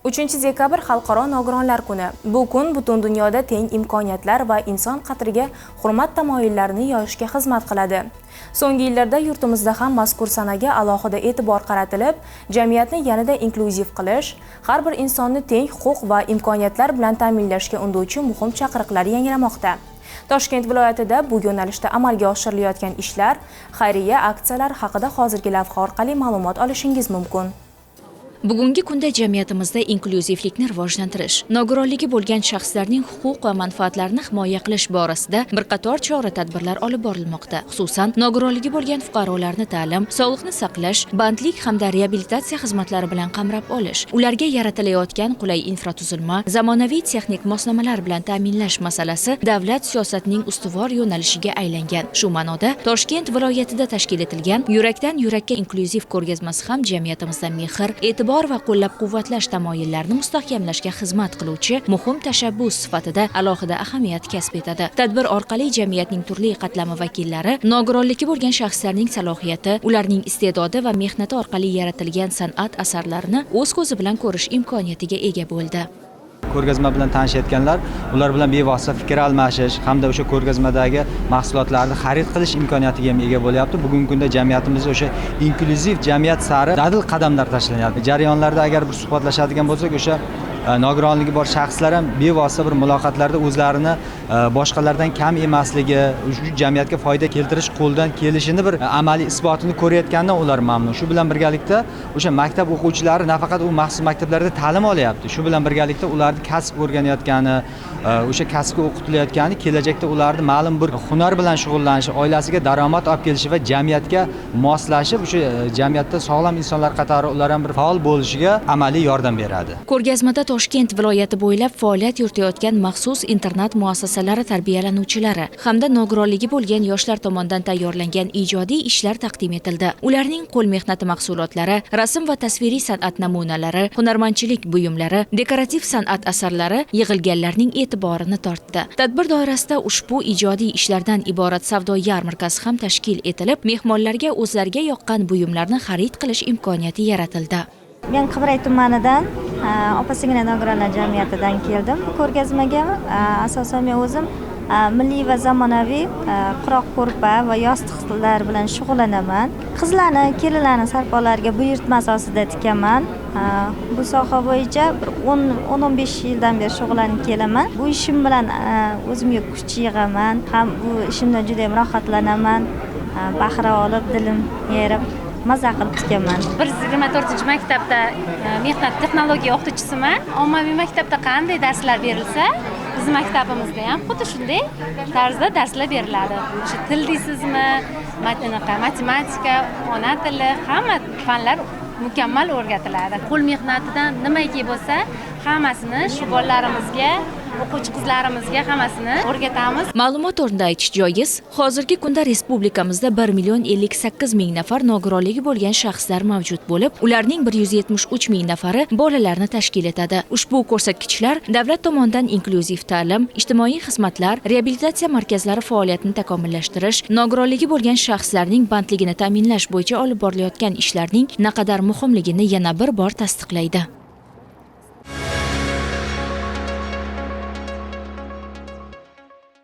3 dekabr Xalqaro nogironlar kuni. Bu kun butun dunyoda teng imkoniyatlar va inson qadriga hurmat tamoyillarini yoyishga xizmat qiladi. So'nggi yillarda yurtimizda ham mazkur sanaga alohida e'tibor qaratilib, jamiyatni yanada inklyuziv qilish, har bir insonni teng huquq va imkoniyatlar bilan ta'minlashga undovchi muhim chaqiriqlar yangramoqda. Toshkent viloyatida bu yo'nalishda amalga oshirilayotgan ishlar, xayriya aksiyalar haqida hozirgi lavha orqali ma'lumot olishingiz mumkin. Bugungi kunda jamiyatimizda inklyuzivlikni rivojlantirish, nogironligi bo'lgan shaxslarning huquq va manfaatlarini himoya qilish borasida bir qator chora-tadbirlar olib borilmoqda. Xususan, nogironligi bo'lgan fuqarolarni ta'lim, sog'liqni saqlash, bandlik hamda reabilitatsiya xizmatlari bilan qamrab olish, ularga yaratilayotgan qulay infratuzilma, zamonaviy texnik moslamalar bilan ta'minlash masalasi davlat siyosatining ustuvor yo'nalishiga aylangan. Shu ma'noda Toshkent viloyatida tashkil etilgan "Yurakdan yurakka" inklyuziv ko'rgazmasi ham jamiyatimizda mehr, e'tibor va qo'llab-quvvatlash tamoyillarini mustahkamlashga xizmat qiluvchi muhim tashabbus sifatida alohida ahamiyat kasb etadi. Tadbir orqali jamiyatning turli qatlami vakillari nogironligi bo'lgan shaxslarning salohiyati, ularning iste'dodi va mehnati orqali yaratilgan san'at asarlarini o'z ko'zi bilan ko'rish imkoniyatiga ega bo'ldi. Ko'rgazma bilan tanishayotganlar ular bilan bevosita fikr almashish hamda o'sha ko'rgazmadagi mahsulotlarni xarid qilish imkoniyatiga ham ega bo'lyapti. Bugungi kunda jamiyatimizda o'sha inklyuziv jamiyat sari dadil qadamlar tashlanyapti. Jarayonlarda agar bir suhbatlashadigan bo'lsak, o'sha nogironligi bor shaxslar ham bevosita bir muloqotlarda o'zlarini boshqalardan kam emasligi, shu jamiyatga foyda keltirish qo'ldan kelishini bir amaliy isbotini ko'rayotganidan ular mamnun. Shu bilan birgalikda o'sha maktab o'quvchilari nafaqat u maxsus maktablarda ta'lim olyapti, shu bilan birgalikda ularni kasb o'rganayotgani, o'sha kasbga o'qitilayotgani kelajakda ularni ma'lum bir hunar bilan shug'ullanishi, oilasiga daromad olib kelishi va jamiyatga moslashib, o'sha jamiyatda sog'lom insonlar qatori ular ham bir faol bo'lishiga amaliy yordam beradi. Ko'rgazmada Toshkent viloyati bo'ylab faoliyat yuritayotgan maxsus internat muassasalari tarbiyalanuvchilari hamda nogironligi bo'lgan yoshlar tomonidan tayyorlangan ijodiy ishlar taqdim etildi. Ularning qo'l mehnati mahsulotlari, rasm va tasviriy san'at namunalari, hunarmandchilik buyumlari, dekorativ san'at asarlari yig'ilganlarning e'tiborini tortdi. Tadbir doirasida ushbu ijodiy ishlardan iborat savdo yarmarkasi ham tashkil etilib, mehmonlarga o'zlariga yoqqan buyumlarni xarid qilish imkoniyati yaratildi. Men Qibray tumanidan, opa singil nogironlar jamiyatidan keldim bu ko'rgazmaga. Asosan men o'zim milliy va zamonaviy quroq ko'rpa va yostiqlar bilan shug'ullanaman. Qizlarni, kelinlarni sarpolariga buyurtma asosida tikaman. Bu soha bo'yicha bir 10-15 yildan beri shug'ullanib kelaman. Bu ishim bilan o'zimga kuch yig'aman, ham bu ishimdan juda ham rohatlanaman. Bahra olib, dilim yerib, maza qilib tikaman. 124 maktabda mehnat texnologiya o'qituvchisiman. Ommaviy maktabda qanday darslar berilsa, bizni maktabimizda ham xuddi shunday tarzda darslar beriladi. O'sha til deysizmi, matematika, ona tili, hamma fanlar mukammal o'rgatiladi. Qo'l mehnatidan nimaiki bo'lsa, hammasini shu bolalarimizga, o'quvchi qizlarimizga hammasini o'rgatamiz. Ma'lumot o'rnida aytish joiz, hozirgi kunda respublikamizda 1 million 58 ming nafar nogironligi bo'lgan shaxslar mavjud bo'lib, ularning 173 ming nafari bolalarni tashkil etadi. Ushbu ko'rsatkichlar davlat tomonidan inklyuziv ta'lim, ijtimoiy xizmatlar, reabilitatsiya markazlari faoliyatini takomillashtirish, nogironligi bo'lgan shaxslarning bandligini ta'minlash bo'yicha olib borilayotgan ishlarning naqadar muhimligini yana bir bor tasdiqlaydi.